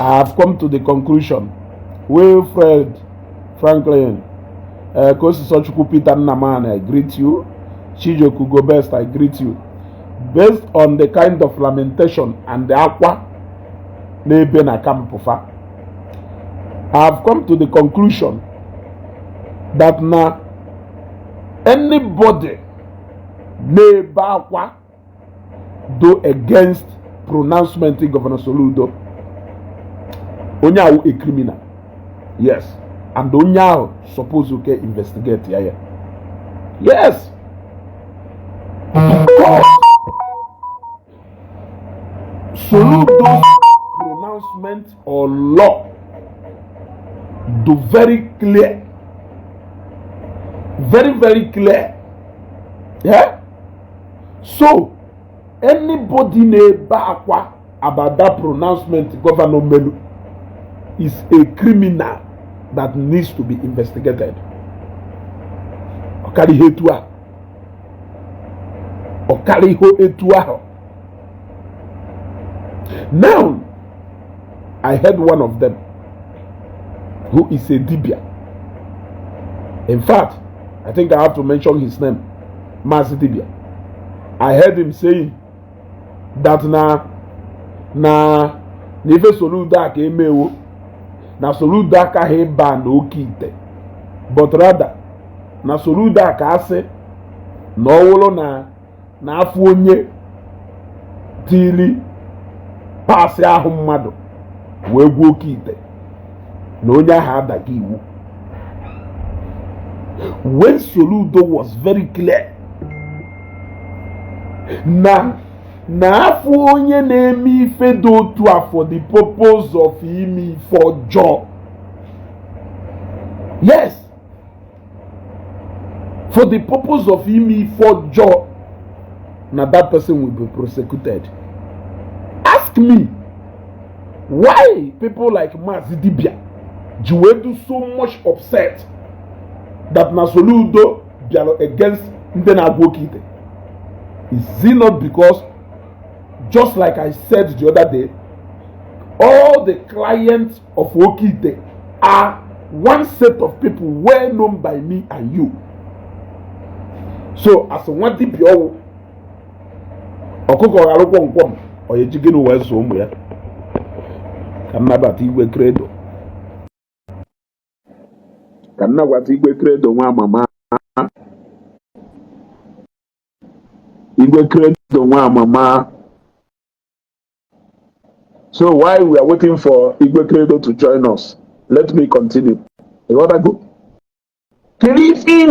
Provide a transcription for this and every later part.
I have come to the conclusion, Wilfred Franklin, Kosisochukwu Peter Nnaman, I greet you. Chijioke Go Best, I greet you. Based on the kind of lamentation and the akwa na-ebe na camp fa, I have come to the conclusion that na anybody na-ebe akwa do against pronouncement Governor Soludo, onye ahụ a criminal. Yes, and onye ahụ suppose okay investigate ya. Yes, because Soludo's pronouncement or law do very clear, very very clear. Yeah, so anybody na-ebe akwa about that pronouncement Governor melu is a criminal that needs to be investigated. Ọ karịa ihe etu a, ọ karịa ihe etu ahụ. Now I heard one of them who is a dibia. In fact, I think I have to mention his name, Mazi Dibia. I heard him saying that na ife Soludo a ka emewo na Soludo akaghị ịba na oke ite, but rather na Soludo a ka asị na ọ wụrụ na afọ onye tili pasị ahụ mmadụ wee gwuo oke ite na onye ahụ adaghị iwu, when Soludo was very clear na afọ onye na-eme ife dị otu a for the purpose of ime ife ọjọọ. Yes, for the purpose of ime ife ọjọọ, na that person will be prosecuted. Ask me why people like Mazi Dibia ji wee do so much upset that na Soludo bịara against ndị na-agwọ oke ite. Is it not because, just like I said the other day, all the clients of Okite are one set of people well known by me and you? So as nwa dibịa ọwụ ọkụkọ ghara kwọmkwọm ọ eji gịnị wee zụọ ụmụ ya? Ka nnabata Igwe Credo, ka nnabata Igwe Credo nwa mama, Igwe Credo nwa mama. So while we are waiting for Igwe Credo to join us, let me continue. Ịghọtago? Kedu ife ị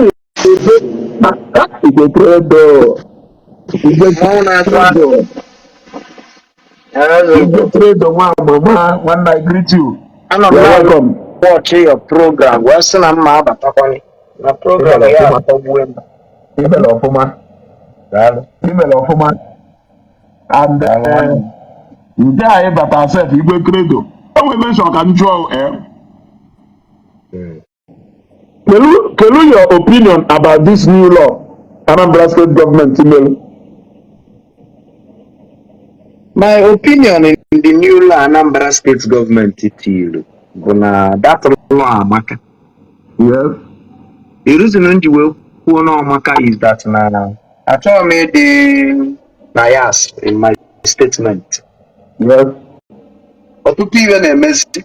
na-ebe, Igwe Credo? Igwe Mmanwụ na-atụ Credo. Eze. Igwe Credo nwa mama, nwanna, I greet you. Anọ m You are na welcome. Watch your program wee sị na mma abatakwana na program Imere ya ọfụma. Atọgbue m. Imere ọfụma. Daalụ. Imere ọfụma and Daalụ nwanne m. Nke a ịbata sef, Igwe Credo, enwe mention ka m jụọ. Kelu your opinion about this new law Anambra State government melu? My opinion in the new law Anambra State government tilu bụ na that law amaka. The reason m ji wee kwuo na ọmaka is that na achọghị m ịdị bias in my statement. Ọtụtụ ihe na-emezi.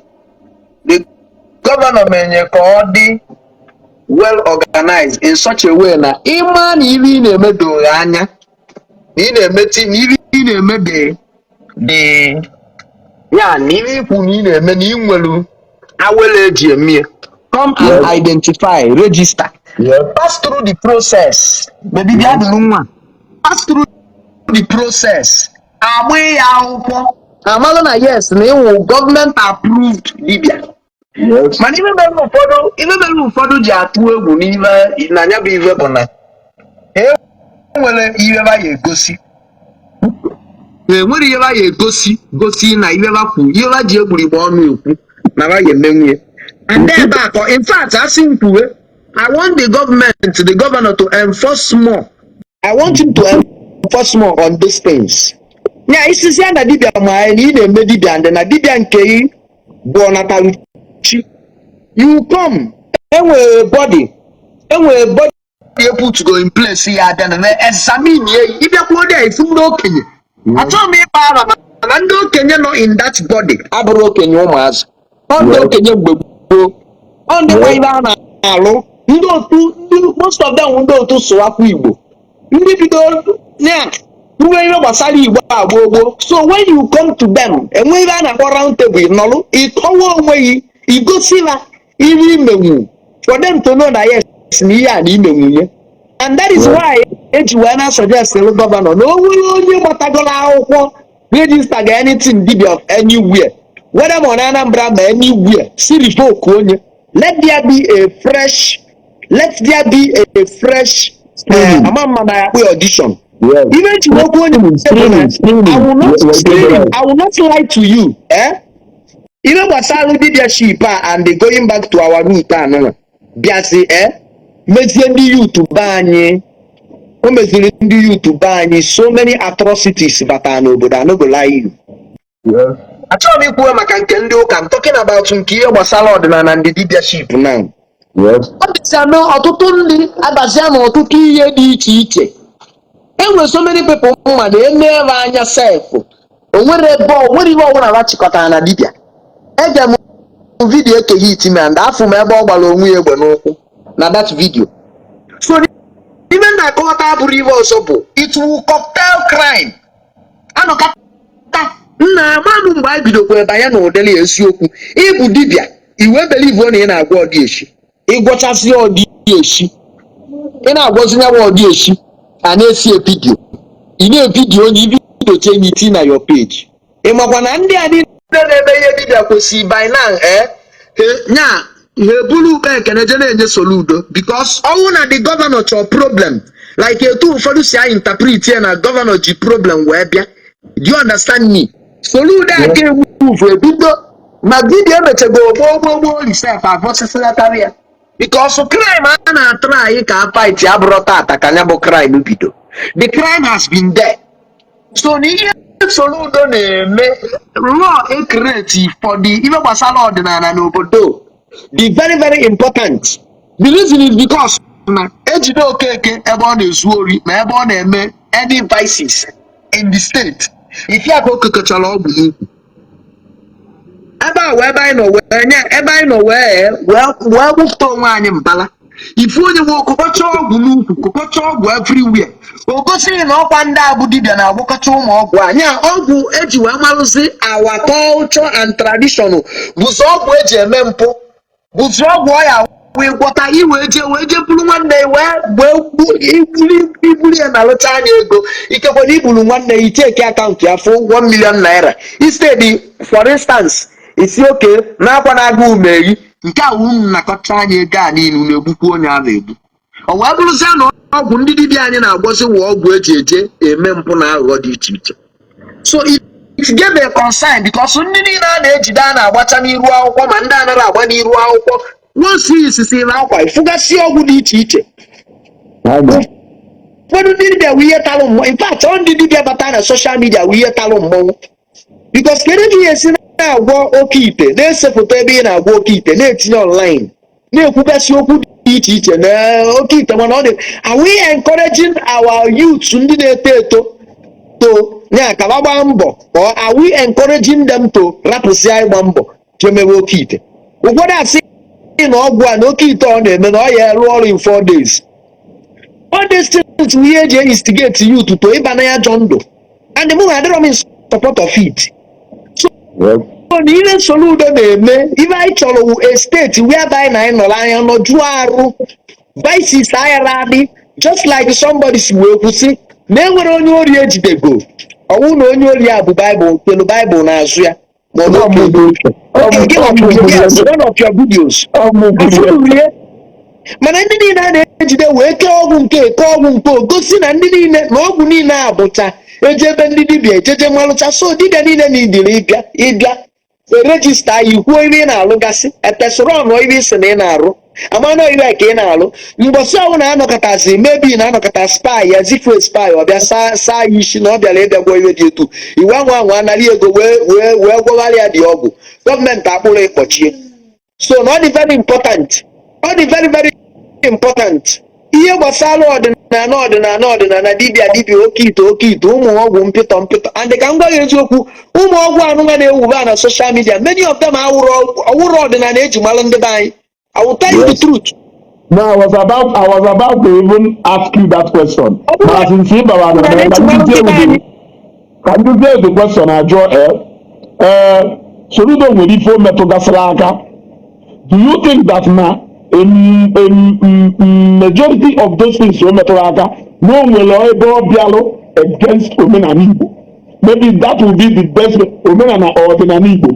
The governor menye ka ọ dị well organized in such a way na ịma na ihe ị na-eme doro anya, na ị na-emeti na ihe ị na-eme dị dị ya, na ihe ikwu na ị na-eme na ị nwere awele eji eme ya. Come and identify, register, pass through the process. Baby, bịa duru nwa, pass through the process, agba ya akwụkwọ, amalụ na yes, na ịwụ gọọmenti approved dibia. Mana ihe mere ụfọdụ ji atụ egwu n'ihe na ya bụ ihe bụ na e nwere ihe ba ya egosi, ha enwere ihe ba ya egosi gosi na ihe ba kwu, ihe ba ji egburigbe ọnụ ekwu na ba ya emenwu ya. And ebe a ka, in fact, asị m kwuwe, I want the government, the governor to enforce more. I want him to enforce more on these things. Ya isisi ya na dibịa ma anyị na ị na-eme dibịa ndị na dibịa nke gị. Bụ ọnataluchi. You come, enwere body, enwere body put go in place ya abịa na examine ya. Ịbịakwuo dị ifu ndị okenye. Achọghị m ịkpa ara, mana ndị okenye nọ in that body abụrụ okenye ụmụazị. Ọ ndị okenye mgbe gboo, ọ ndị kwa ibe a na-alụ, ndị otu, ndị most of them wụ ndị otu sụwakwa Igbo, ndị bido ya ruwe ihe gbasara Igbo a gboo gboo. So when you come to them, enwe ihe a na-akpọ round table, nọrụ, ịkọwa onwe gị, igosi ha ihe imenwu for them to know na yes, na ihe a na imenwunye. And that is why eji wee na suggest governor na o nwere onye gbatagoro akwụkwọ, register ga anything dibia of anywhere, whether ma na Anambra ma anywhere, si revoke onye. Let there be a fresh Screening. Ama mma na ya akpụ ya audition. Even ji okwu onye bụ na Screening, screening. I will not Screening. Screening, I will not lie to you, eh, ihe gbasara leadership a and the going back to our root a nụnwa bịasị, eh, mezie ndị youth be anyị. O meziri ndị youth be anyị, so many atrocities batara n'obodo. I no go lie you. Achọghị m ikwuwe maka nke ndị ụka. I'm talking about nke ihe gbasara ọdịnala, ndị dibiaship now. Ọ dịzịa na ọtụtụ ndị abazia na ọtụtụ ihe dị iche iche. Enwere so many people mma na eme anya sef, onwere ebe onwere ihe ọbụla ha chịkọtara na dibịa. Ege m video ekeghị itime and afụ m ebe ọ gbara onwe ya egbe n'ụkwụ na that video. So ime m na-akọwata abụrụ ihe ọzọ, bụ it will cocktail crime. Anọkata nna amanụ mgbe anyị bidokwara banye n'ụdịrị eziokwu ịbụ dibịa, iwe believe na ị na-agwọ ọdịeshi, ịgwọchasị ọdịeshi, ị na-agwọzi ya bụ ọdịeshi, a na-esi evideo, ị na-evideo onye ivideo chee iti na your page. Ị makwa na ndị a niile na-eme ihe dibịa kwesịrị by now, eh, nya ha eburu ukpe ekene je na-enye Soludo, because ọnwụ na the governor chọọ problem, like etu ụfọdụ si interpret ya na governor ji problem wee bịa. Do you understand me? Soludo aka emove ebido ma video emechego gboo gboo gboo resef avọsịsịlatara ya, because crime a na-atụrụ anyị ka a fight abụrụ tata ka ya bụ crime bido. The crime has been there. So na ihe Soludo na-eme, law e create for the ihe gbasara ọdịnala n'obodo dị very very important. The reason is because na ejide Okeke ebe ọ na-ezu ori ma ebe ọ na-eme any vices in the state, ife ka okeke chọrọ ọgwụ n'ukwu ebe a wee ebe anyị nọ wee nye ebe anyị nọ wee gbupụta onwe anyị mbala. Ifu onye nwe okokọcha ọgwụ n'ukwu, kokọcha ọgwụ everywhere, o gosighị na ọkwa ndị abụ dibịa na-agwakọcha ụmụ ọgwụ anyị a. Ọgwụ eji wee malụzi our culture and tradition bụzi ọgwụ eji eme mpụ, bụzi ọgwụ ọya wee gwọta iwee jee wee jee buru nwanne ya wee wee iburu ya na lụcha anya ego. Ikekwe na iburu nwanne ya, icheki account ya fụ 1 million naira instead. For instance, isi oke na-akwa na-aga umeri nke a unu nakọcha anya ego a niile, unu egbukwa onye a na-egbu. Ọ wee bụrụzie na ọgwụ ndị dibịa anyị na-agwọzi wụ ọgwụ eji eje eme mpụ na aghụghọ dị iche iche. So it gave a concern because ndị niile a na-ejide, a na-agbacha n'iru akwụkwọ, ma ndị anaghị agba n'iru akwụkwọ, once isisi na akwa ịfụgasị ọgwụ dị iche iche. Ụfọdụ ndị dibịa wụ ihe talụ mmọnwụ. In fact, ọ ndị dibịa bata na social media wụ ihe talụ mmọnwụ, because kedu ka ihe esi na-agwọ oke ite, na-ese foto ebe ị na-agwọ oke ite, na-etinye online, na-ekwugasị okwu dị iche iche na oke ite? Mana ọ dị, are we encouraging our youths, ndị na-eto eto, to ya ka ha gbaa mbọ, or are we encouraging them to rapụsịa ịgba mbọ jee mewe oke ite? Ụfọdụ asị na ọgwụ a na oke ite ọ na-eme na ọ ya rụ ọrụ in 4 days. All these things bụ ihe eji instigate youth to ịba na ya jọ ndụ, and mụ adịrọ m in support of it. So na ihe Soludo na-eme, ihe anyị chọrọ wụ a state whereby na anyị nọrọ anya nọjuo arụ, vices aghara adị. Just like somebody si wee kwụsị na enwere onye ori ejidego, ọwụ na onye ori a bụ Baịbụl kelu Baịbụl n'azụ ya, ma ọ bụ okay, gị nọ, yes, one of your videos afụrụ. Mana ndị niile a na-ejide wee kee ọgwụ nke kee ọgwụ nke o gosi na ndị niile na ọgwụ niile a bụcha eje ebe ndị dibịa ejeje malụcha. So dibịa niile na idiri ịbịa ịbịa e register ya, ikwuo ihe ị na-alụgasị, etesịrị ọnụ ihe isi na ị na-arụ. Ama na iwe ka ị na-alụ mbọsị ọbụla na-anọkọtasị mebi na anọkọta spy ya zifu spy, ọ bịa saa saa ya isi na ọ bịara ịbịa gwọ iwe dị etu iwe anwa anwa anara ego wee gwọgharị ya dị ọgwụ gọọmenti akpụrụ ịkpọchie. So na ọ dị very important, ọ dị very very important, ihe gbasara ọdịnala, ọdịnala, ọdịnala, dibịa, dibịa, oke ite, oke ite, ụmụ ọgwụ mpịtọ mpịtọ. And ka m gwa gị eziokwu, ụmụ ọgwụ anụnwa na-ewube na social media, many of them awụrụ ọwụrụ ọdịnala eji mara ndị be anyị. I will tell you the truth. No, I was about to even ask you that question. Ọ bụrụ But since ị bara na ọdịnala ka eji mara ndị be anyị. Ka nduzie the question ajụọ, ee, Soludo nwere ife o metụgasịrị aka. Do you think that na majority of those things o metụrụ aka na o nwere ebe ọ bịalụ against omenala Igbo? Maybe that will be the best omenala or ọdịnala Igbo.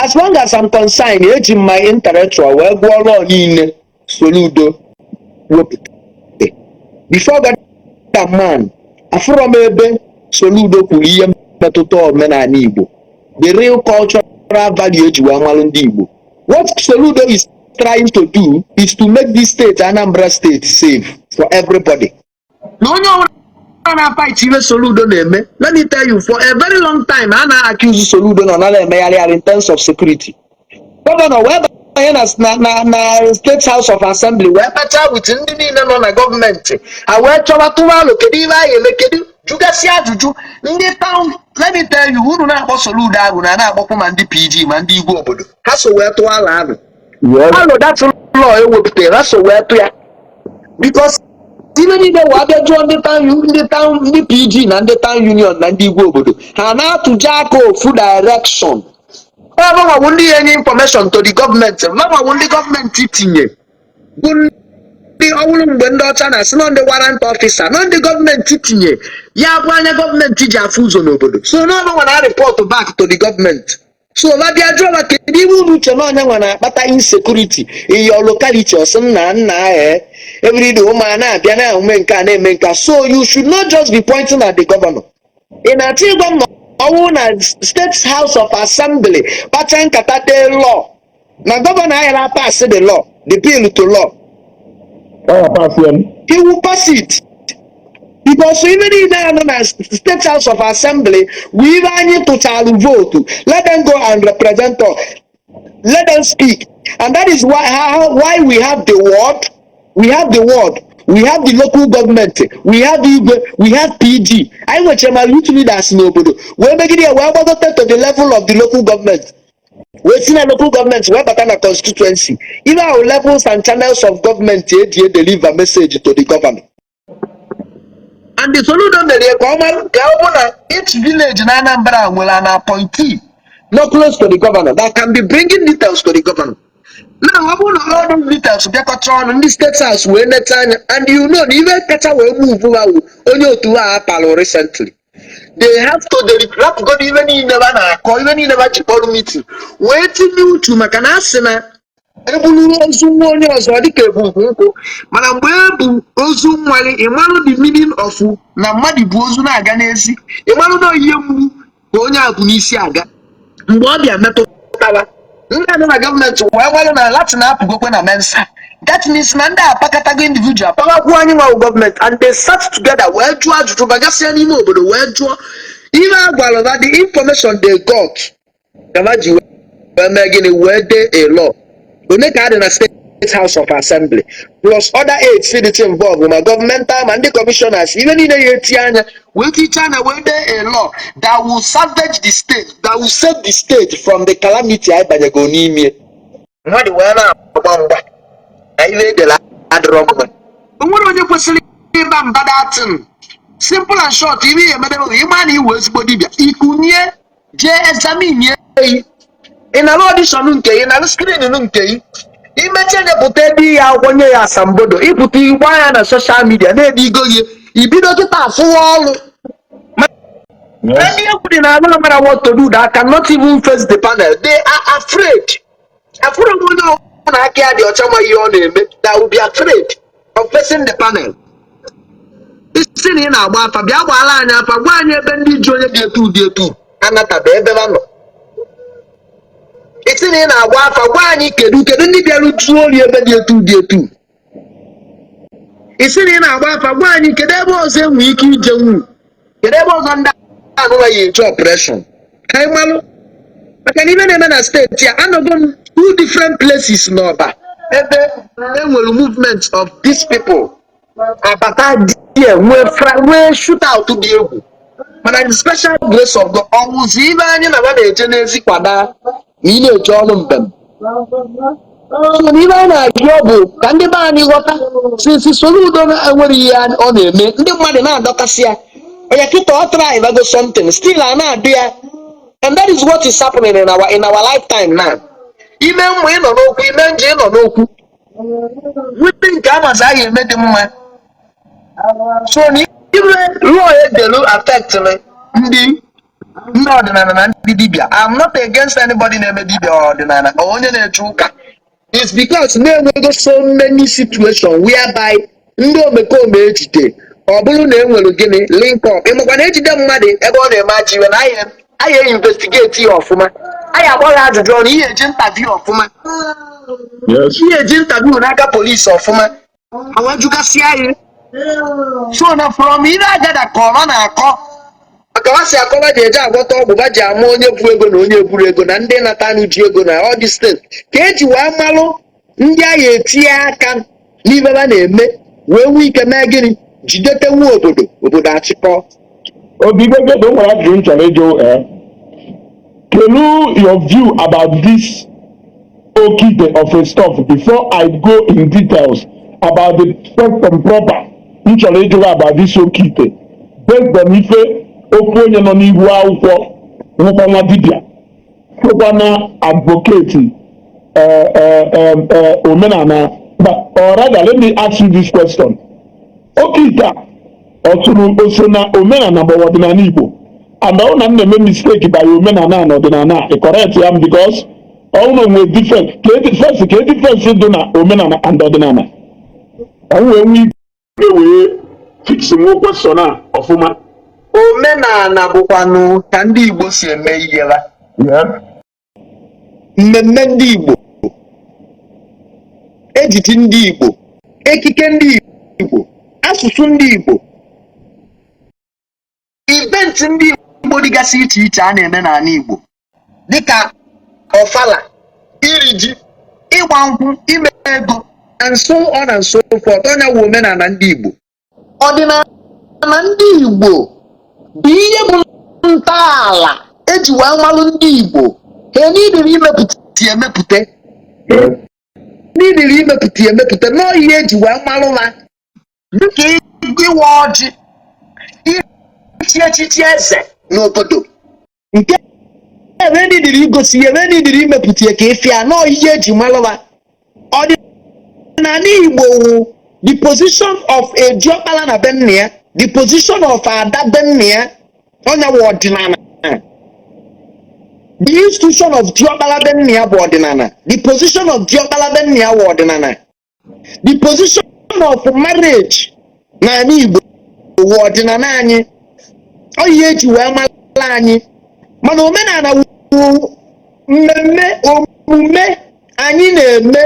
As long as I'm concerned, eji m my intellectual wee gụọ law niile Soludo wepụta. Before God and man, afụrọ m ebe Soludo kwuru ihe mmetụta omenala Igbo, the real cultural value eji wee malụ ndị Igbo. What Soludo is trying to do is to make this state, Anambra State, safe for everybody. Na onye ọbụla na-fight ihe Soludo na-eme, let me tell you, for a very long time a na-accuse Soludo na ọ naghị emegharị arụ in terms of security. Gọvanọ wee banye na State House of Assembly wee kpachaa with ndị niile nọ na gọọmenti, ha wee chọba tụwa alo, kedu ihe anyị eme, kedu jụgasị ajụjụ ndị town. Let me tell you, unu na-akpọ Soludo ahụ na na-akpọkwa ma ndị PG ma ndị igwe obodo, ha so wee tụọ ala ahụ. Alo that law ewepụtara, ha so wee tụ ya, because ibe niile wee abịa jụọ ndị town ndị town, ndị PG na ndị town union na ndị igwe obodo, ha na-atụje aka ofu direction. Ọ bụ ndị enye information to the gọọmenti, bụ ndị gọọmenti tinye, bụ ndị ọwụrụ mgbe ndị ọcha na-asị nọ ndị warrant officer, nọ ndị gọọmenti tinye ya bụ anya gọọmenti ji afụ ụzọ n'obodo. So n'ọnụ na report back to the gọọmenti. So ma bịa jụọ ma kedu ihe unu uche na onye nwa na-akpata insecurity in your locality, ọsị nna nna, ee, everyday ụmụ a na-abịa na-eme nke a, na-eme nke a. So you should not just be pointing at the governor. Ị na-achọ ịgwa m na ọnwụ na State House of Assembly kpacha nkata dee law, na gọvanọ aghara pass the law, the bill to law? Ọ ya pass ya. He will pass it, because ibe niile a nọ na State House of Assembly bụ ibe anyị tụchalụ vote. Let them go and represent us, let them speak. And that is why we have the ward, we have the ward, we have the local government, we have igwe, we have PG. Anyị nwechara ma youth leaders n'obodo wee megide ya wee gbagote to the level of the local government, wee si na local government wee bata na constituency. Ibe ahụ levels and channels of government eji deliver message to the governor. And the Soludo mere ka ọ mara ka ọ bụ na each village na Anambra nwere an appointee not close to the governor that can be bringing details to the governor. Now, ọ bụrụ na all those details bịakọta ọnụ, ndị State House wee neta anya, and you know na ibe kacha wee move ha wụ onye otu ha apalụ recently, they have to rapụgodo ibe niile ba na-akọ, ibe niile ba ji kpọrọ meeting, wee tinye uchu, maka na a sị na ebulu ozu nwa onye ọzọ dịka ebu ukwu nkwụ, mana mgbe ebu ozu nwale, ịmalụ the meaning of na mmadụ bụ ozu na-aga n'ezi, ịmalụ na ihe mgbu ka onye a bụ n'isi aga. Mgbe ọ bịa metụtara ndị anọ na gọọmenti wee gbalụ na Latin apụgokwe na Mensa, that means na ndị apakatago individual kpawakwu anyị nwa gọọmenti, and they sat together wee jụọ ajụjụ bagasịa n'ime obodo wee jụọ ihe a gwara ha. The information they got ka ha ji wee mee gịnị? Wee dee a law one ka adị na State House of Assembly, plus other aides dị involved, ma governmental ma ndị commissioners, ihe niile ya eti anya wee ticha anya wee dee a law that will salvage the state, that will save the state from the calamity anyị banyego n'ime. Mmadụ wee na-agba mgba na ihe edere adịrọ mma. O nwere onye kwesịrị ịba mba. Datin simple and short, ihe ihe emedebe bụ ịma na iwe ezigbo dibịa ikunye jee examine eyi, ị nara audition nke ị nara screening nke ị imechi nyepụta ebe ihe akwụkwọ nye ya asambodo, ịpụta igba ya na social media na-ede igo gị ibido kịta afụwa ọrụ. Ndị egwu dị na ala mara what to do, that cannot even face the panel. They are afraid. Afụrụ m onye ọbụla aka ya dị ọcha ma ihe ọ na-eme that will be afraid of facing the panel. Isi na ị na-agba afa, bịa gbaala anyị afa, gwa anyị ebe ndị ji onye dị etu dị etu anatabe ebe ha nọ. Isi na ị na-agba afa, gwa anyị kedu ndị bịara zuo ori ebe dị etu dị etu. Isi na ị na-agba afa, gwa anyị kedu ebe ọzọ enwe ike ije nwu, kedu ebe ọzọ ndị anụwa ya eje operation, ka anyị malụ. Maka na ibe na-eme na steeti a, anọgo m two different places n'Ọba ebe enwere movement of these people abata die, nwee nwee shootout dị egwu. Mana the special grace of God, ọwụzi ibe anyị na ba na-eje n'ezi kwada na ị na-eje ọrụ mbem. So na ibe anyị na-ajụ bụ ka ndị be anyị ghọta, since Soludo enwere ihe ọ na-eme, ndị mmadụ na-adọkasị ya onye kịta ọ try bago something, still a na-adụ ya. And that is what is happening in our lifetime now. Ime mma ịnọ n'okwu, ime njọ ịnọ n'okwu, nwete nke amazi anyị eme dị mma. So na ime law edelu affect ndị ndị ọdịnala na ndị dibịa. I'm not against anybody na-eme dibịa or ọdịnala or onye na-eche ụka. It's because na-enwego so many situation whereby ndị omekome ejide, ọ bụrụ na enwere gịnị link up. Ịmakwa na ejide mmadụ ebe ọ na-eme ajọ iwe, na anyị investigate ya ọfụma, anyị agba ya ajụjụ ọnụ, ihe eji interview ọfụma, ihe eji interview n'aka polisi ọfụma, awa jụgasịa anyị. So na from ihe agada ka ọma na-akọ maka ha si akọba ji eje agwọta ọgwụ, ba ji ama onye bụ ego na onye buru ego na ndị nata ji ego na all these things, ka eji wee malụ ndị agha etinye aka n'ibe ha na-eme, wee nwee ike mee gịnị, jidete nwa obodo, obodo achịkọ. Obi Igwegedo, o nwere ajụjụ m chọrọ ịjụ. Kelu your view about this okite of a stuff before I go in details about the question proper m chọrọ ịjụ about this okite, based on ife ofu onye nọ n'ihu akwụkwọ nwụkwa nwa dibịa sokwa na advocate omenala. But or rather, let me ask you this question: okite a, ọ soro o so na omenala ma ọ bụ ọdịnala Igbo? And ọ na m na-eme mistake by omenala na ọdịnala a, ị correct ya m, because ọ na onwe different ka first, ka difference dị na omenala and ọdịnala, ka m wee nwee ike wee fix nwe question a ọfụma. Omenala bụkwanụ ka ndị Igbo si eme ihe ha, mmemme ndị Igbo, ejiji ndị Igbo, ekike ndị Igbo, asụsụ ndị Igbo, event ndị Igbo dịgasị iche iche a na-eme n'ala Igbo, dịka ọfala, iri ji, ịgba nkwụ, ime ego and so on and so forth. Ọnya wụ omenala ndị Igbo. Ọdịnala ndị Igbo bụ ihe bụ ntọala eji wee malụ ndị Igbo. Ha n'idiri imepụta ya emepụta, n'idiri imepụta ya emepụta nọọ ihe eji wee malụ ha, dịka ịwa ọjị, ichi echichi eze n'obodo, nke ebe n'idiri igosi ya, ebe n'idiri imepụta ya ka ịfịa nọọ ihe eji malụ ha. Ọdịnala Igbo wụ the position of a diọkpala na be nna ya, the position of ada be nna ya. Ọnya wụ ọdịnala. The institution of diọkpala be nna ya bụ ọdịnala. The position of diọkpala be nna ya wụ ọdịnala. The position of marriage n'ala Igbo wụ ọdịnala anyị. Ọ ihe eji wee mara anyị. Mana omenala wụ mmemme, omume anyị na-eme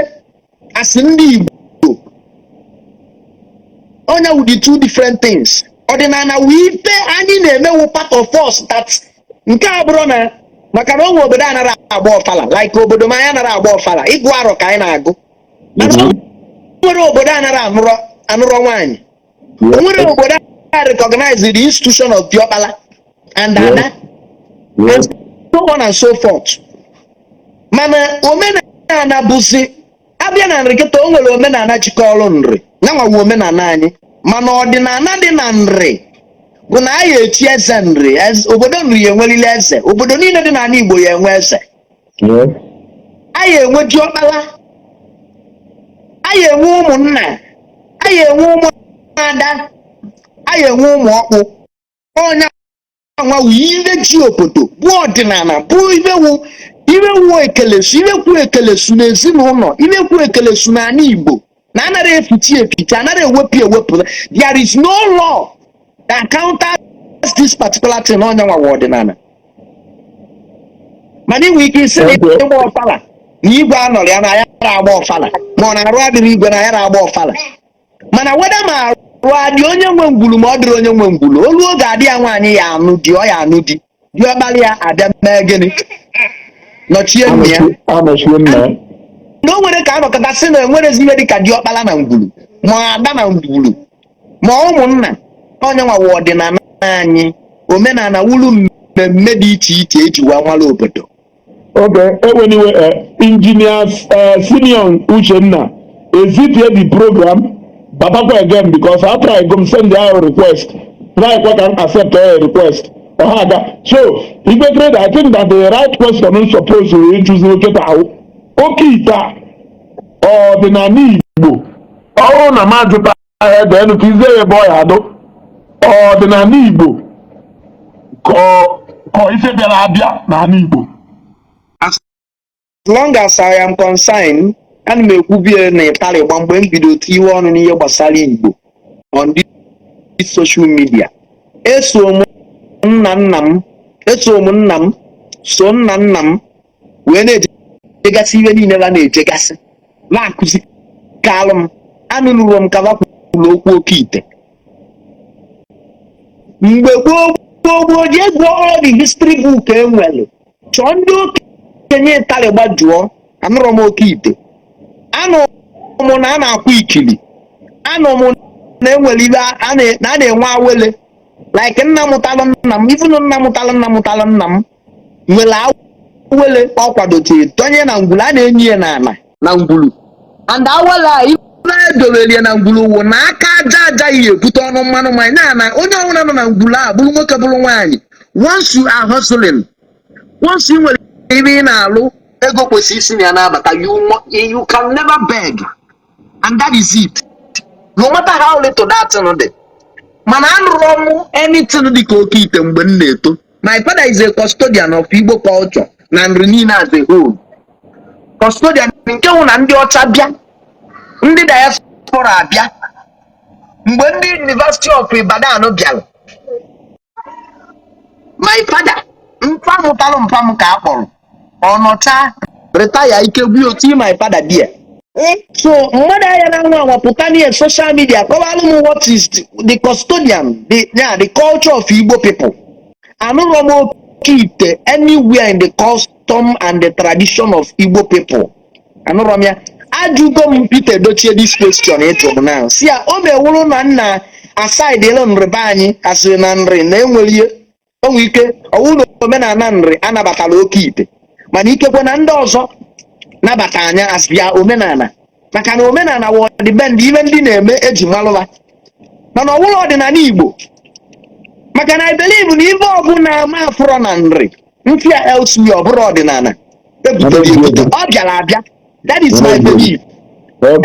asị ndị Igbo. Ọnya wụ the two different things. Ọdịnala wụ ife anyị na-eme, wụ part of us, that nke a bụrụ na maka na onwe obodo anara agba ọfala, like obodo m, anyị anara agba ọfala, ịgụ arọ ka anyị na-agụ. Mana o nwere obodo anara anụrọ nwaanyị, o nwere obodo a recognize the institution of diọkpala and ada and so on and so forth. Mana omenala bụzi abịa na Nri kịta, o nwere omenala jikọrọ Nri nyanwawu omenala anyị. Mana ọdịnala dị na Nri bụ na anyị echi eze Nri. Obodo Nri ya enwerili eze, obodo niile dị n'ala Igbo ya enwe eze, anyị enwe diọkpala, anyị enwe ụmụnna, anyị enwe ụmụada, anyị enwe ụmụ ọkpụ. Ọnya nwa wụ ihe ji obodo bụ ọdịnala, bụ ibewu ibewu ekelesu, ibekwu ekelesu n'ezinụlọ, ibekwu ekelesu n'ala Igbo, na anara efichi efichi, anara ewepụ ewepụ. There is no law that counters this particular thing. Ọnya nwa wụ ọdịnala. Mana Mana ị nwere ike isi na ịgba ọfala na igwe anọrọ ya na ya agba ọfala, ma ọ na-arụ adịrị igwe na ya agba ọfala. Mana weda ma arụ adị onye nwe ngwulu, ma ọ dịrị onye nwe ngwulu, olu oge adị ya nwaanyị ya anụ di, ọ ya anụ di, diọkpara ya abịa mee gịnị? Nọchie nna ya. Anọchie nna ya. Na o nwere ka anọkọta sị na enwerezi ihe dịka diọkpara na ngwulu, ma ada na ngwulu, ma ụmụnna. Onye nwawa ọdịnala anyị, omenala wuru mmemme dị iche iche eji wee nwara obodo. Okay, eweniwe. Engineer Simeon Uchenna, ezitie the program batakwa again, because after I go send the request, try kwa can accept a request ọha aga. So Igwe Credo, I think that the right question m suppose to choose nkịta ahụ, oke ite a, ọdịnala Igbo ọrụ na m ajụta ahịa ebe ka izie ya ebe ọ ya adụ ọdịnala Igbo, ka ọ ife bịara abịa n'ala Igbo. As long as I am concerned, ana m ekwubie na ịtarị gba mgbe m bido tiwe ọnụ n'ihe gbasara Igbo on this social media. Eso m nna nna m, eso m nna m, so nna nna m wee na-ejegasị ihe niile ba na-ejegasị na-akụzi kalụ m. Anụnụrụ m ka ba kwuru okwu oke ite mgbe gboo gboo gboo. Jee gụọ all the history book e nwere, chọọ ndị okenye ịtarị jụọ. Anụrọ m oke ite, anụ m na a na-akwa ikili, anụ m na enwere ibe na a na-enwe awele, like nna mụtalụ nna m, ifunu nna mụtalụ nna mụtalụ nna m nwere awele ọ kwadotere donye na ngwulu a na-enyi ya n'ala na ngwulu. And awele a ife edobelie na ngwulu wụ na aka aja aja ya ebute ọnụ mmanụ mmanya na onye ọbụla nọ na ngwulu a, bụrụ nwoke, bụrụ nwaanyị, once you are hustling, once ị nwere ebe ị na-alụ, ego kwesịrị isi na ya na-abata. You can never beg, and that is it, no matter how little that thing dị. Mana anụrụ m anything dị ka oke ite mgbe m na-eto. My father is a custodian of Igbo culture na nri niile as a whole, custodian nke wụ na ndị ọcha bịa, ndị diaspora abịa. Mgbe ndị University of Ibadan bịara, my father, mpa mụtalụ mpa m ka a kpọrọ ọnọcha retire ike gbuo oti my father there. So mmadụ anya na nwa anwa pụta n'ihe social media kọwalụ m what is the custodian, the, yeah, the culture of Igbo people. Anụrọ m oke ite anywhere in the custom and the tradition of Igbo people. Anụrọ m ya. Ajụgo m Peter Edochie this question ị jụrụ now, si ya o mewụrụ na nna aside elu nri be anyị asịrị na nri na enwere ihe o nwere ike ọwụ na omenala nri anabatala oke ite, mana ikekwe na ndị ọzọ nabata anya as bịa omenala, maka na omenala wụ ọdịbendị, ibe ndị na-eme eji malụba, mana ọwụrụ ọdịnala Igbo. Maka na I believe na ife ọbụla ama afụrọ na nri mfịa elsewhere, ọ bụrụ ọdịnala ebutere ebute, ọ bịara abịa. That is my belief.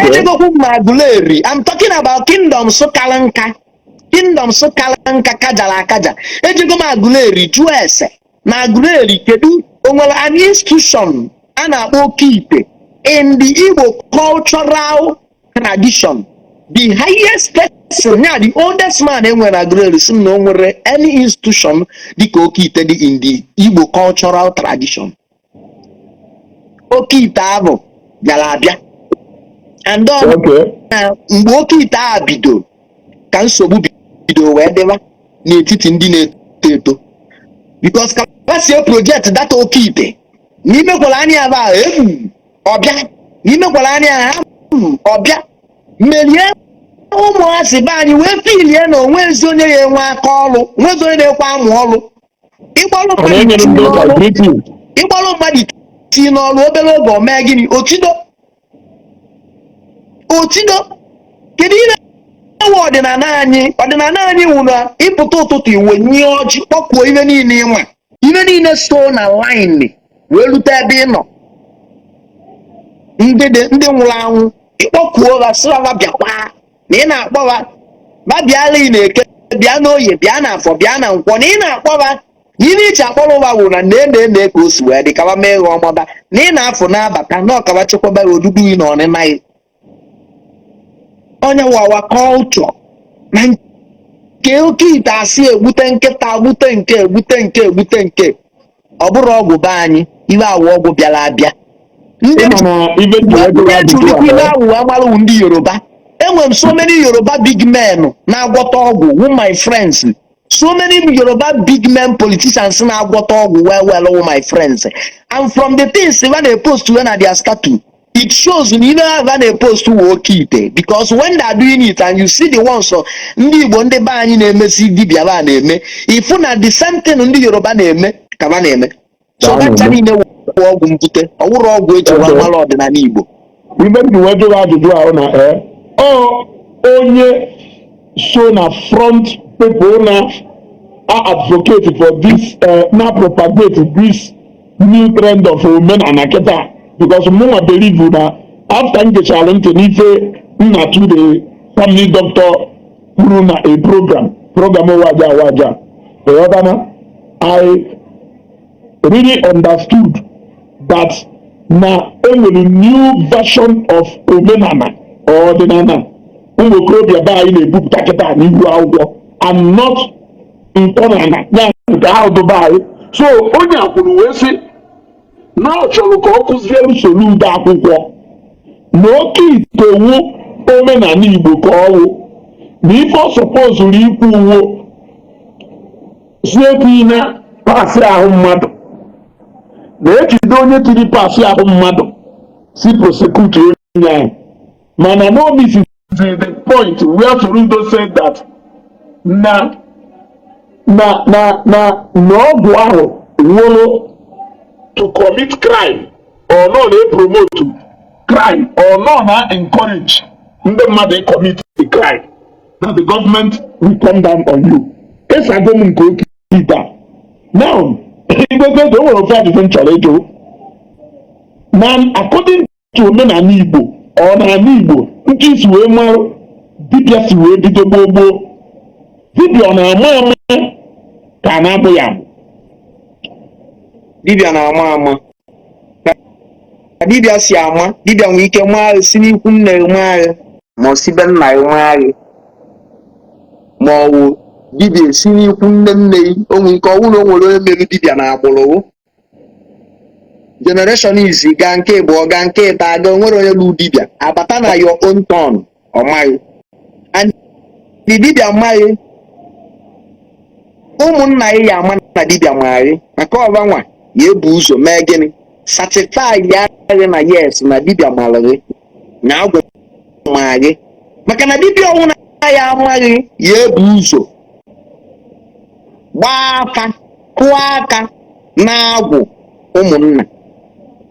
Ejegokwu m Aguleri. I'm talking about kingdoms kara nka, kingdoms kara nka, kajara akaja. Ejego m Aguleri jụọ ese na Aguleri, kedu o nwere an institution a na-akpọ oke ite in the Igbo cultural tradition? The highest person ya, the oldest man e nwere na Aguleri, sị m na o nwere any institution dịka oke ite dị in the Igbo cultural tradition. Oke ite ahụ bịara abịa, and ọ na mgbe oke ite a bido ka nsogbu bido wee dịwa n'etiti ndị na-eto eto, because ka ha si project data oke ite n'ime kwara anya ba egwu ọbịa n'ime kwara anya ha ọbịa merie ụmụazị be anyị wee filie na onwe ezi onye ya enwe aka ọrụ, nwezi onye na-ekwe amụ ọrụ ịgbalụ Ọ na-enyere ndị ụka mmadụ greeting. Ịgbalụ mmadụ tii n'ọrụ, obere oge o mee gịnị? Otido, otido. Kedu ihe ewe ọdịnala anyị? Ọdịnala anyị wụ na ịpụta ụtụtụ, iwe nye ọjị, kpọkuo ihe niile ịnwa, ihe niile so na line wee rute ebe ị nọ, ndị dị ndị nwụrụ anwụ, ịkpọkuo ha, sị ha bịakwa na ị na-akpọ ha ba bịala, ị na-eke, bịa n'oye, bịa na afọ, bịa na nkwọ, na ị na-akpọ ha na ị na-iche akpọrọ ụwa wụ na nee nee nee ka o si wee dị kawa mee gha ọmọba na ị na-afụ na-abata na ọkawa chekwaba ya odudu gị na ọnịna gị. Onye wawa culture na nke oke ite asị egbute nkịta, gbute nke, egbute nke, egbute nke, ọ bụrụ ọgwụ be anyị. Iwe awụ ọgwụ bịara abịa ndị Ịma na ibe ji wee ndị jụrụ ajụjụ ejurukwu a, iwe awụ amalụ ndị Yoruba. Enwere m so many Yoruba big men na-agwọta ọgwụ who my friends, so many Yoruba big men, politicians na-agwọta ọgwụ well well who my friends, and from the things ha na-epost wey na their status, it shows na ihe ahụ ha na-epost wụ oke ite, because when they are doing it and you see the ones ndị Igbo, ndị be anyị na-emesi dibịa ba na-eme, ifu na the same thing ndị Yoruba na-eme ka ha na-eme. So Ka ha ha ncha na-eme. niile wụ ọgwụ mbute, ọwụrụ ọgwụ eji wee mara ọdịnala Igbo. Ibe m ji wee jụrụ ajụjụ ahụ na ọ onye so na front people na a advocate for this, na propagate this new trend of omenala kịta, because mụnwa believe na after m gechara ntị n'ife nna to the family doctor kwuru na a program waja waja, ịghọtana, I really understood that na enwere new version of omenala ọdịnala ụmụ okorobịa be anyị na-ebupụta kịta n'ihu akwụkwọ and not ntọnala ya nke ahụ dụba anyị. So onye a kwuru wee sị na ọ chọrọ ka ọ kụziere Soludo akwụkwọ na oke ite wu omenala Igbo, ka ọ wụ na ife ọ sọpozuru ikwu uwo si etinye parts ahụ mmadụ, na-ejide onye tiri parts ahụ mmadụ, si prosecute onye ahụ. Mana no miss the point where Soludo said that na ọgwụ ahụ nwụrụ to commit crime or no na-promote crime or no na encourage ndị mmadụ commit the crime, that the government will come down on you. Esago m nke oke ite a. Now, Igwe, o nwere ofe ajụjụ m chọrọ ịjụ na according to omenala Igbo, ọ n'ala Igbo nke isi wee marụ dibịa si wee bido gboo gboo, dibịa ọ na-ama ama ka a na-abụ ya abụ? Dibịa na-ama ama. Ka dibịa si ama, dibịa nwere ike maa gị si n'ikwu nne gị maa gị, ma ọ si be nna gị maa gị, ma ọ wụ dibịa si n'ikwu nne nne gị. O nwere ike ọ wụ na o nwere onye mere dibịa na agbụrụ generation izi gaa nke ịbụọ gaa nke ịta aga, o nwere onye lụ dibịa abata na your own turn, ọ maghị. And the dibịa maghị, ụmụnna gị ya ama na dibịa maghị, maka ọba nwa ya ebu ụzọ mee gịnị? Certify ya gị na yes, na dibịa mara gị, na agwụ ma gị, maka na dibịa ọnwụ na ya amaghị ya ebu ụzọ gbaa afa, kụọ aka na agwụ ụmụnna.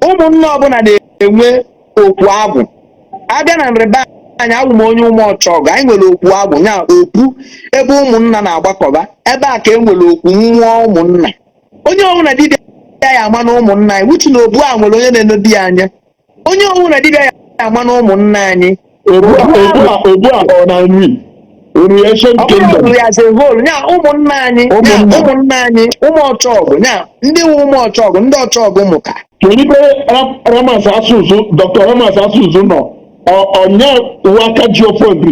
Ụmụnna ọbụla na-enwe okwu agwụ. Abịa na nrịba anyị, awụ m onye ụmụ ọchọgụ, anyị nwere okwu agwụ, ya okwu ebe ụmụnna na-agbakọba. Ebe a ka e nwere okwu mmụọ ụmụnna. Onye ọbụla dibịa ya ama na ụmụnna anyị wuchi na obu a nwere onye na-enodi ya anya. Onye ọbụla dibịa ya ama na ụmụnna anyị. Obu a ọ na nri nri ancient Ọ bụrụ kingdom? Nri as a whole, ya ụmụnna anyị ya. Ụmụnna. Ụmụnna anyị, ụmụ ọchọgụ, ya ndị nwe ụmụ ọchọgụ, ndị ọchọgụ mụta. Kedu ebe Ramas Asụsụ, Dr. Ramas Asụsụ nọ? Ọnya uwe aka ji ofe nri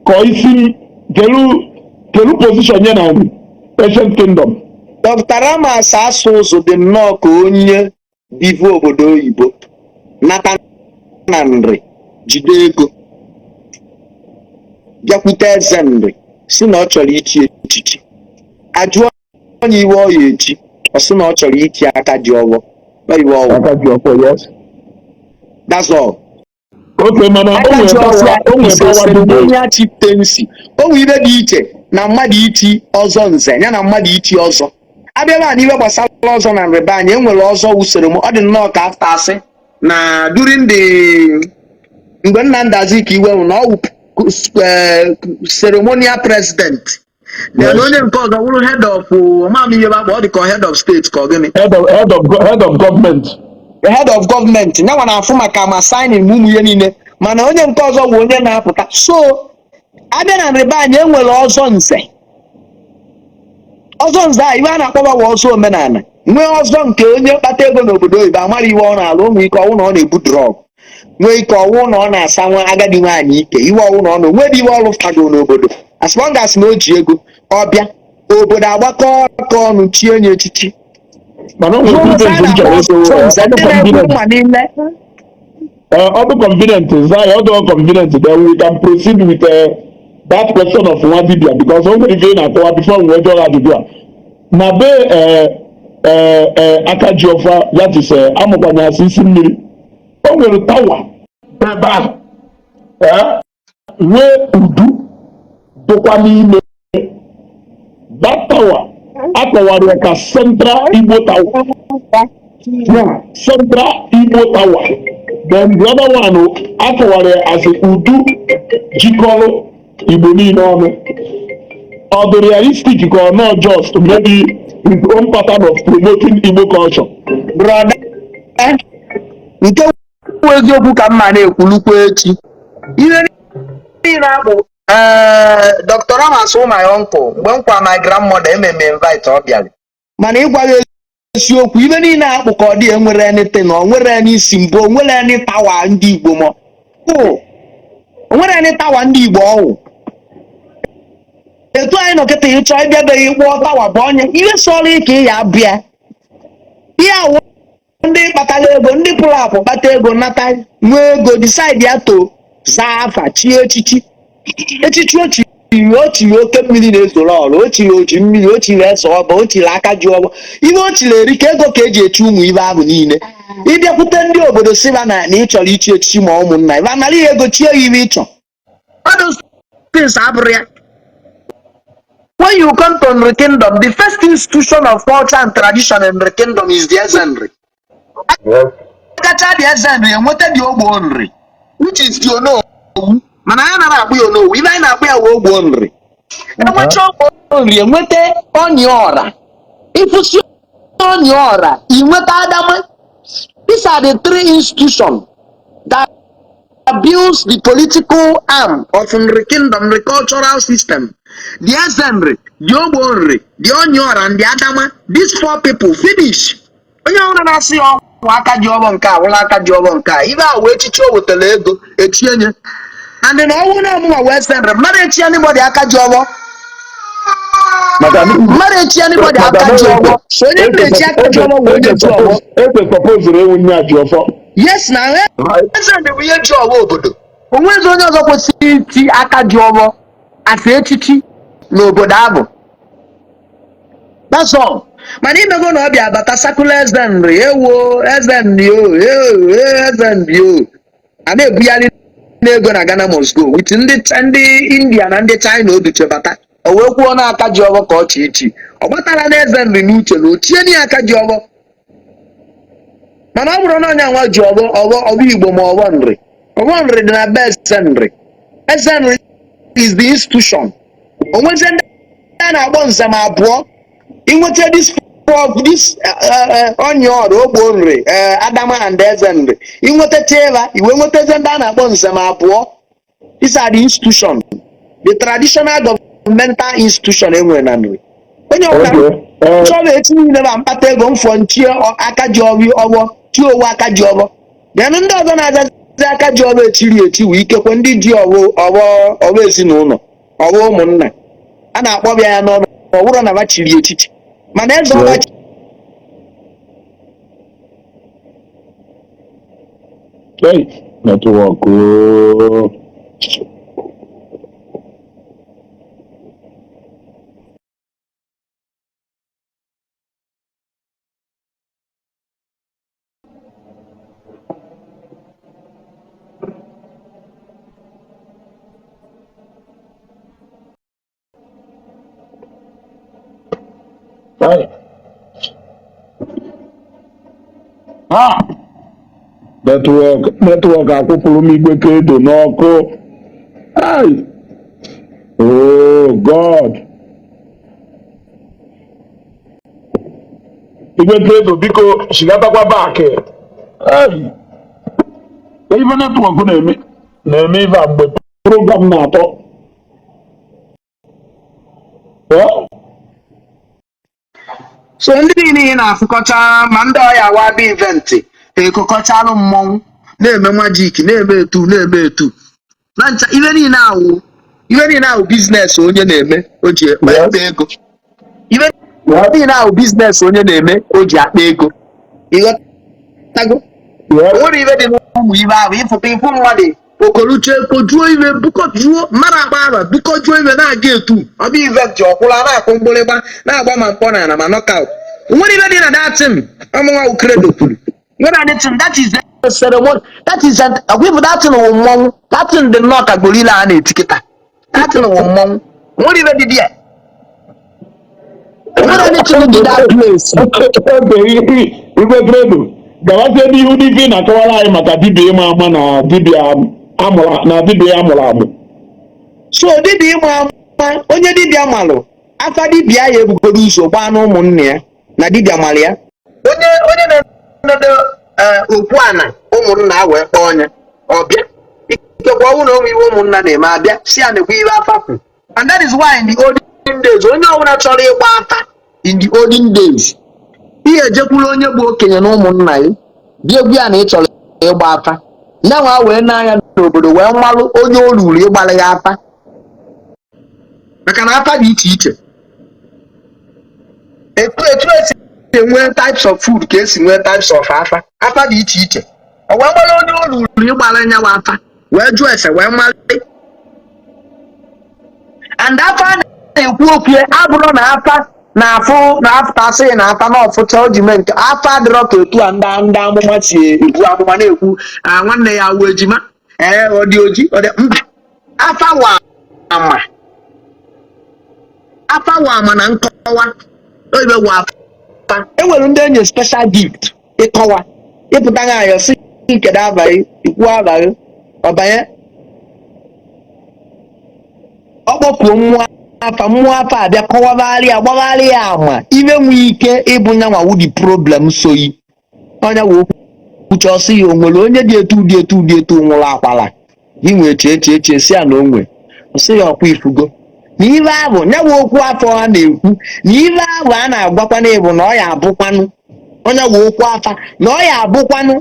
ka ọ isi m kelu position ya na nri ancient kingdom? Dr. Ramas Asụsụ dị nnọọ ka onye bivu obodo oyibo nata na nri, jide ego, bịakwute eze nri, si na ọ chọrọ ichi echichi. Ajụọ onye iwe ọ ya echi, ọ sị na ọ chọrọ ichi aka ji ọwọ. Ọ iwe ọwụ. Aka ji ọfọ, yes. That's all. Okay, mana o Aka nwere ji power ọfọ o nwere is a power dị. ceremonial chieftaincy. O nwere ibe dị iche na mmadụ ichi ọzọ nze ya na mmadụ ichi ọzọ. Abịala na iwe gbasara ọzọ na nrịba anyị, enwere ọzọ wusoro m. Ọ dị nnọọ ka after asị na during the mgbe Nnamdi Azikiwe nwụ na ọ wụ ceremonial president, then onye nke ọzọ wụrụ head of ọmam ihe bụ, ọ dị ka head of state ka ọ gịnị? Head of government. The head of government nyanwa na-afụ maka ma signing ma ụmụ ihe niile, mana onye nke ọzọ wụ onye na-apụta. So abịa na nrịba anyị, enwere ọzọ nze. Ọzọ nze a, iwe a na-akpọba bụ ọzọ omenala. Nwee ọzọ nke onye kpata ego n'obodo oyibo, amara iwe ọ na-alụ. O nwee ike ọwụ na ọ na-ebu drug, nwee ike ọwụ na ọ na-asa nwa agadi nwaanyị ike, iwe ọwụ na ọ na onwedị iwe ọrụ fago n'obodo. As long as na o ji ego, ọ bịa obodo, agbakọ aka ọnụ chie onye echichi. Mana o nwere Nwere two ife a things m chọrọ na-akpọ ịsị. nze Ọ dị ndị na-ekwu convenient. mma niile. Ọ dị convenient, zaa ya. Ọ dị convenient, then we can proceed with that question of nwa dibia, because o nwere ife ị na-akọwa before m wee jụọ gị ajụjụ a na be aka ji ọfa, that is amụkwanye asị isi mmiri. O nwere tower ebe ahụ, nwee udu dụkwa n'ime that tower. Akọwara ya ka Central Igbo Tower. Yeah, Central Igbo Tower. Then the other one akọwara ya as udu jikọrọ Igbo niile ọnụ. Ọ dị realistic ka ọ not just maybe his own pattern of promoting Igbo culture? Brother, nke bụ eziokwu ka mma na-ekwulukwa echi. Ihe niile abụ ee Dr. Ramas wụ my uncle. Mgbe m kwa my grandmother ememe invite, ọ bịara. Mana ịgwa gị eziokwu, ibe niile akpụ ka ọ dị, enwere anything, o nwere any isi mbụ, o nwere any tower ndị Igbo, ma o nwere any tower ndị Igbo. Ọwụ etu anyị nọ kịta, ịchọ ịbịabeghị kpụọ tower bụ onye ihe sọrọ ike ya abịa. Ihe awụ ndị kpatara ego, ndị pụrụ apụ kpata ego, nata nwee ego, decide ya to zaa afa, chie echichi. Echichi o chiri, o chiri oke mmiri na-ezoro ọrụ, o chiri oji mmiri, o chiri eze ọba, o chiri aka ji ọbọ. Ihe o chiri eri ka ego ka eji echi ụmụ ibe ahụ niile. Ịbịakwute ndị obodo siba na ị chọrọ ichi echichi, ma ụmụnna ibe anara ya ego chie ya ibe ịchọ. All those things abụrụ ya. When you come to Nri Kingdom, the first institution of culture and tradition in Nri Kingdom is the Eze Nri. Kacha the Eze Nri, enweta the Ogbo Nri, which is the Onowu. Mana anyị nara akpụ ya Onowu, ibe anyị na-akpụ ya wụ Ogbo Nri. Enwecha Ogbo Nri, enweta Ọnyị Ọra. Ịfụsị Ọnyị Ọra, inweta Adama. These are the three institutions that builds the political arm of Nri Kingdom, Nri cultural system. The Eze Nri, the Ogbo Nri, the Onyeora, and the Adama. These four people finish. Onye ọbụla na-asị ya ọgwụ aka ji ọbọ nke a wụla aka ji ọbọ nke a, ibe a wee echichi o wetara ego echie nye. And na ọnwụ na ọmụma wee Eze Nri, mmadụ echi anybody aka ji ọbọ. Maka Mmadụ echi anybody aka ji ọbọ. So onye m na-echi aka ji ọbọ bụ onye ji ọbọ. Eze supposed ewu nye ji ọfọ. Yes, na Eze Nri bụ ihe ji ọbọ obodo. Onwezi onye ọzọ kwesịrị iti aka ji ọbọ asa echichi n'obodo ahụ. That's all. Mana imego na ọ bịa bata sakụla Eze Nri, ewo Eze Nri o, ewo Eze Nri o, a na-ebugharị n'ego na Ghana must go with ndị India na ndị China oduche bata, o wee kwuo na aka ji ọbọ ka ọ chị ichi. Ọ gbatara na Eze Nri n'uche na ochie na aka ji ọbọ, mana ọ bụrụ na onye nwa ji ọbọ ọbọ ọbọ Igbo, ma ọbọ Nri, ọbọ Nri dị na be Eze Nri. Eze Nri is the institution. Onwezi ndị a na-akpọ nzem abụọ. Inweta this four, this onye ọrụ Ogbo Nri, Adama and Eze Nri, inweta cheva iwe nwetazie ndị a na-akpọ nzem abụọ. These are the institution, the traditional governmental institution enwere na Nri. Onye ọbụla chọrọ echi niile ma mkpata ego mfọ nchie aka ji ọbụ ọgbọ chi owu aka ji ọbọ. Then ndị ọzọ na-azazi aka ji ọbọ echiri echi wee ikekwe ndị ji ọbụ ọbọ ọbọ ezinụlọ ọbọ ụmụnna a na-akpọbịa ya n'ọnụ, ọ bụrụ na ba chiri echichi, mana eze ọba. Hey, network ooo. Hey. Ah, network, network akwụpụrụ m igwe kredo n'ọkụ. Hey. Oh God. Igwe kredo, biko chigatakwa back. Hey. Ife network na-eme ife a mgbe program na-atọ. Eh? So ndị niile ị na-afụkọcha, ma ndị ọya wa bịa event, ekokọchalụ mmọnwụ, na-eme magic, na-eme etu na-eme etu na ncha, ibe niile awụ business onye na-eme o ji ekpe ego ibe. Niile ahụ business onye na-eme o ji akpa ego, ịghọtago? O nwere ibe dị n'ụmụ ibe ahụ. Ịfụta ịfụ mmadụ okoluche kojuo ibe, bukọjuo mmadụ akpa aba, bukọjuo ibe na-aga etu ọ bụ event ọkwụla na-akụ mgbịrịgba, na-agba ma mkpọ na ma knockout. Nwere ibe dị na that thing. Ọmụnwa Credo kwuru nwere anything. That is the ceremony, that is ọgwụ. That thing wụ mmọnwụ. That thing dị nnọọ ka gorilla a na-eti kịta. That thing wụ mmọnwụ. Nwere ibe dị there, nwere anything dị that place. Igwe Credo, gawazie n'ihu n'ife ị na-akọwara anyị maka dibịa ịma ama na dibịa amụrụ na dibịa amụrụ amụ. So dibịa ịma ama, onye dibịa malụ afa, dibịa ya ebugoro ụzọ gbaa na ụmụnne ya na dibịa malụ ya. Onye na-enedo okwu ana ụmụnna wee kpọọ onye ọbịa, ikekwe ọnwụ na onwe iwe ụmụnna na-eme, abịa si ya nekwa iwe afa kwu. And that is why in the olden days, onye ọbụla chọrọ ịgba afa in the olden days, ihe ejekwuru onye bụ okenye na ụmụnna ya, bịa egwu ya na ị chọrọ ịgba afa. Nyanwa wee n'anya n'obodo wee malụ onye o ruru ịgbalị ya afa, maka na afa dị iche iche. Etu esi enwe types of food ka esi nwee types of afa. Afa dị iche iche. O wee mara onye o ruru ịgbara nyanwa afa, wee jụọ ese, wee malị. And afa a na-ekwu okwu ya abụrụ na afa na-afụ na afta asị na afa na ọfụcha o ji mee nke afa adịrọ ka etu a ndị amụma si ebu amụma na-ekwu, "Ah, nwanne ya awụ ejima, ee, ọ dị oji, ọ dị mba." Afa wa ama, afa wa ama na nkọwa oyibe wa afa. Enwere ndị enye special gift ịkọwa. Ịpụta na ayọ si kedu abalị ikwu abalị ọbanye, ọ kpọkuo mmụọ afa, mmụọ afa abịa kọwagharị ya, gbagharị ya ama ime nwee ike ịbụ nyanwa wụ the problem. Soyi onye wee kwucha, ọsị ya o nwere onye dị etu dị etu dị etu nwụrụ akwala gị nwee chee chee chee, si ya na o nwe. Ọsị ya ọkwa ifugo na ibe ahụ nyawa okwu afọ a na-ekwu na ibe ahụ a na-agwakwana ịbụ na ọ ya abụkwanụ onye wee okwu afa na ọ ya abụkwanụ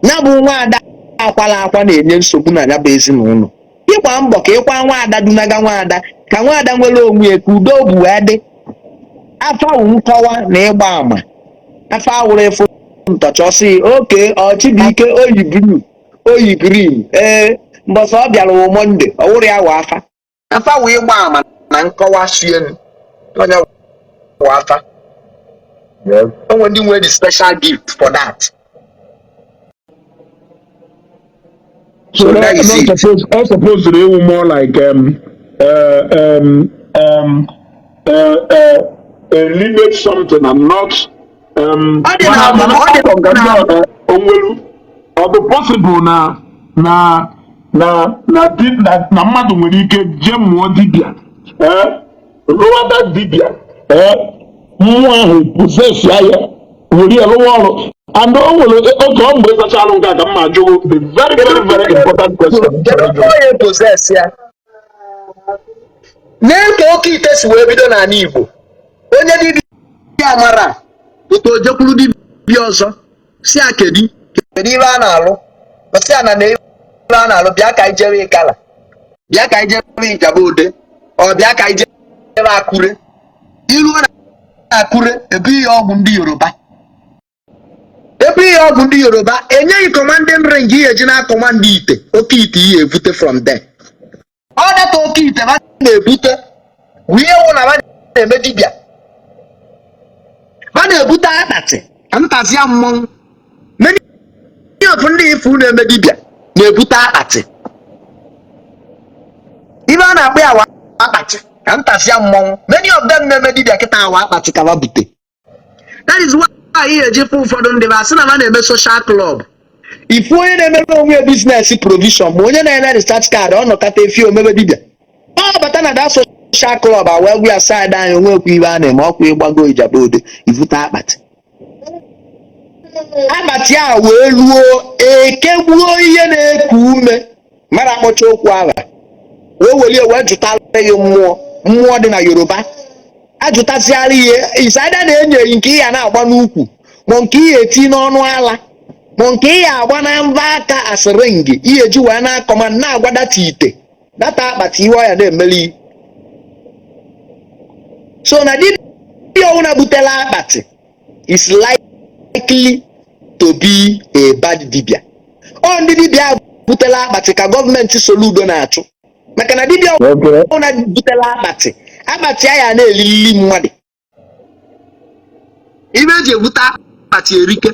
ya bụ nwaada akwala akwa na-enye nsogbu na ya bụ ezinụlọ. Ịgba mbọ ka ịkwa nwaada dunaga nwaada ka nwaada nwere onwe ya, ka udo bụ wee dị. Afa wụ nkọwa na ịgba ama. Afa awụrụ ịfụ ntọcha ọsị oke ọchịbụike oyi blue, oyi green, ee, mbọsị ọ bịara wụ Monday, ọ wụrụ ya wụ afa. Afa wụ ịgba ama na nkọwa sienu onye wụ afa. Onwe ndị nwere the special gift for that. So So that that is not it. supposed all supposed to be more like um um a lineage something and not Ọ dị mana na mana ọ dị afọ nke ndị na ọzọ onwelu ọ dị possible na di na mmadụ nwere ike jee mụọ dibịa, eh, rụwa that dibịa, eh, mmụọ ahụ possess ya, ya were ya rụwa ọrụ. And o nwere oge ọ mgbe ịzacha alụ nke a ka m ma jụrụ the very Kedu very very important question m kedu chọrọ ịjụ. Onye possess ya nee ka oke ite si wee bido n'ala Igbo. Onye dibịa mara pụta ojekwuru dibịa ọzọ si a kedu kedu ibe a na-alụ, si a na na ibe a na-alụ, bịa ka anyị jebe Ịkala, bịa ka anyị jebe Ijaba Ode, ọ bịa ka anyị jebe Akure. Iruo na Akure, ebu ihe ọgwụ ndị Yoruba, ebu ihe ọgwụ ndị Yoruba, enyeghị commanding ring ihe eji na command ite oke ite ihe evute from there. Ọ data oke ite ba na-ebute bụ ihe wụ na ba na-eme dibịa, ba na-ebute akpatị ka ntazia mmọnwụ. Many of ndị ifu na-eme dibịa na-ebute akpatị, ibe a na-akpọ ya wa akpatị ka ntazia mmọnwụ. Many of them na-eme dibịa kịta awa akpatị ka ba bute. That is why ihe eji fụ ụfọdụ ndị ba sị na ba na-eme social club. Ifu onye na-emere onwe ya business provision, ma onye na-ere recharge card, ọ nọkọta efi omebe dibịa, ọ bata na that social club a wee gwa ya side anyị onwekwa ibe a na-eme ọkwa ịgbago Ijaba Ode ivute akpatị. Akpatị a wee ruo ekegbuo ihe na-eku ume mara akpọcha okwu agha wee welie wee jụtara ya mmụọ, mmụọ dị na Yoruba ajụtasịara ihe isaida na-enye nke ị ya na-agba n'ukwu, ma nke ị ya eti n'ọnụ ala, ma nke ị ya agba na mba aka asịrịngị ihe eji wee na-akọma na-agwa data ite data akpati ihe ọya na-emeli. So na dibịa Ọbụla butela akpati is likely to be a bad dibia. Ọ ndị dibia butela akpati ka gọọmenti Soludo na-achụ, maka na dibia ọbụla butela akpati, akpati ya na-elili mmadụ. Ibe eji ebute akpati erike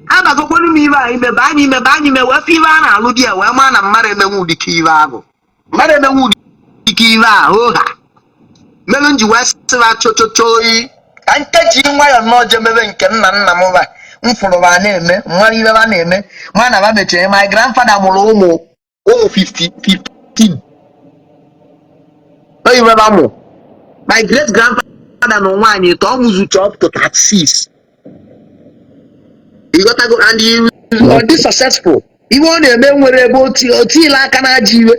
abagokwanụ m ibe a ime baa n'ime baa n'ime wee fụ ibe a na-alụ di ya, wee maa na mmadụ emenwu ụdịka ibe ahụ, mmadụ emenwu ụdịka ibe ahụ ha mere m ji wee sịba chochochoi ka nkeji nwayọ nnọọ jee mebe nke nna nna m ba m fụrụ ba na-eme mmadụ ibe ba na-eme ma na ba mechie. My grandfather mụrụ ụmụ ụmụ 50 15 oyibe ba mụ. My great grandfather na nwaanyị ịtọ, ọ mụzucha up to 36, ịghọtago? And he ọ dị successful. Ihe ọ na-eme nwere ebe o tiile aka na ajọ iwe.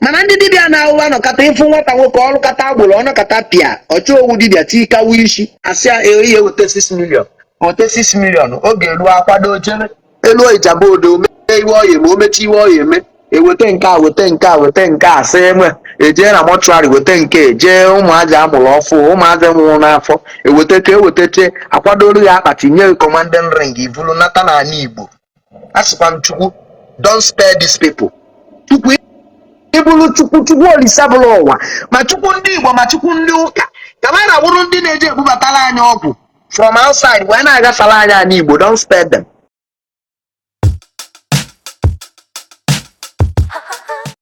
Mana ndị dibịa na-ahụwa nọkata ịfụ nwata nwoke ọlụkata agbụrụ ọnọkata pịa ọchọ owu dibịa tikawa isi, asị ya ee, ihe weta 6 million, weta 6 million. Oge eruo, akwado chere elu ijaba odo mee iwe ọ ya eme, o mechi iwe ọ ya eme, eweta nke a, weta nke a, weta nke a, sị enwe ejee na mortuary, weta nke jee ụmụazị amụrụ ọfụ, ụmụazị nwụrụ n'afọ, eweta ka ewetache akwadoro ya akpati, nye commanding ring, ivulu nata n'ala Igbo. Asịkwa m Chukwu, don't spare these people. Chukwu ịbụrụ Chukwu, Chukwu Olise bụrụ ụwa, ma Chukwu ndị Igbo, ma Chukwu ndị ụka, ka ma na-abụrụ ndị na-eji ebubatara anyị ọgwụ from outside wee na-agasara anyị ala Igbo, don't spare them.